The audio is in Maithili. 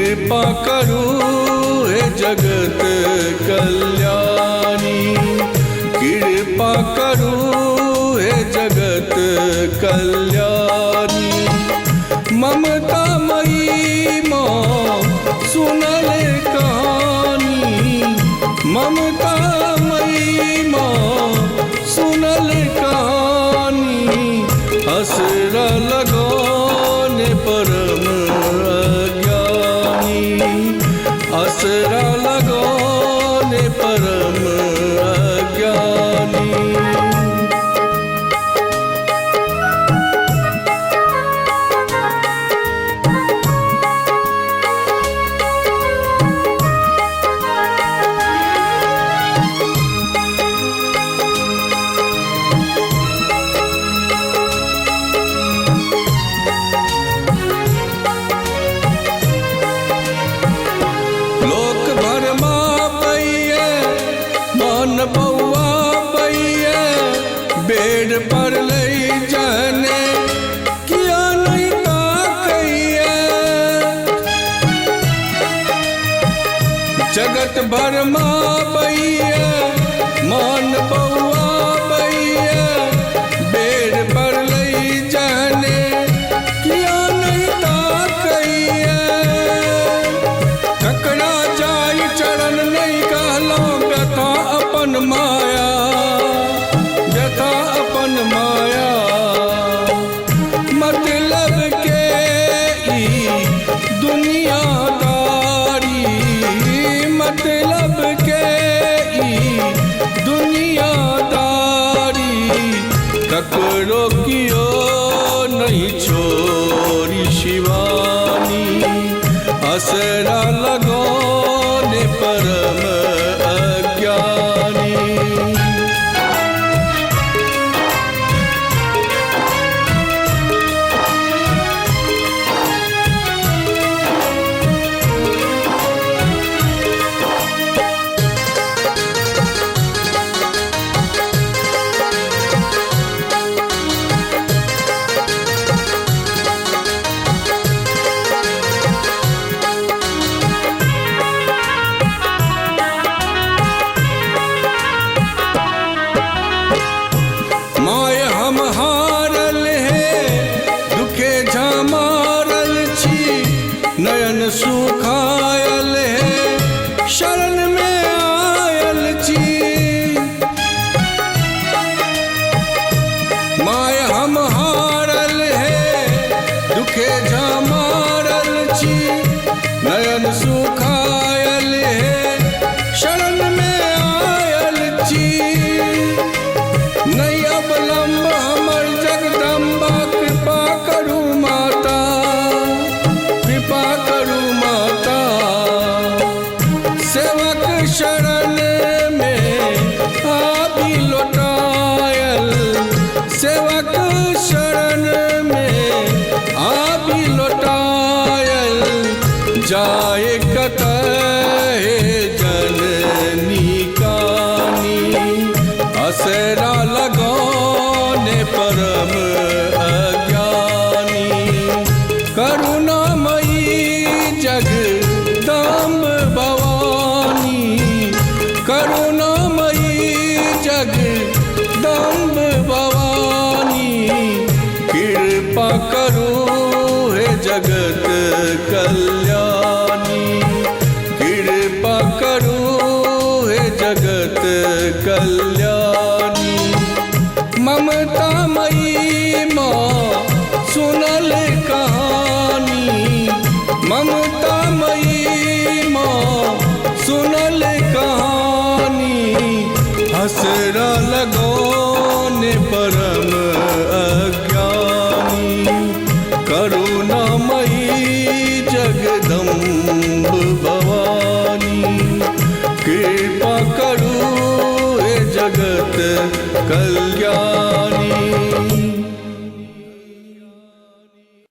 कृपा करू हे जगत कल्याणी, कृपा करू हे जगत कल्याणी। ममता मयी माँ सुनल कहानी, ममता मयी माँ सुनल कहानी। असरा लगौने परम अज्ञानी, असरा लगौने परम अज्ञानी। लोक भरमा पैये मन बौआ पैये, बेड पर लई जाने किया नहीं ताकैये। जगत भरमा पैये मन बौआ पैये, बेड पर लई जाने किया नहीं ताकैये। ककरा जाय चरण नहीं कहलो व्यथा अपन माया, व्यथा अपन माया। मतलब के ई दुनियादारी, मतलब के ई दुनियादारी। ककरो कियो नहीं छोरी शिवानी, असरा लगौने परम अज्ञानी। माय हम हारल हे दुखे झमारल छी, नयन सुखायल हे शरण में आयल छी। माय हम हारल हे दुखे झमारल छी, नयन सुखायल हे शरण में आयल छी। नहीं अवलंब हमर जगदम्बा, कृपा करू माता, कृपा करू माता। सेवक शरण में आबि लोटायल, सेवक शरण में आबि लोटायल। जाय कतय जननी कानी, असरा लगौने परम अज्ञानी। करुणामयी जगदम्ब भवानी, करुणामयी जगदम्ब भवानी। कृपा करू हे जगत कल्याणी, कृपा करू हे जगत कल्याणी। ममता मयी माँ सुनल कहानी, ममता मयी माँ सुनल कहानी। हसरा लगौने परम अज्ञानी, करुणामयी जगदम्ब भवानी। कृपा करू हे जगत कल्याणी।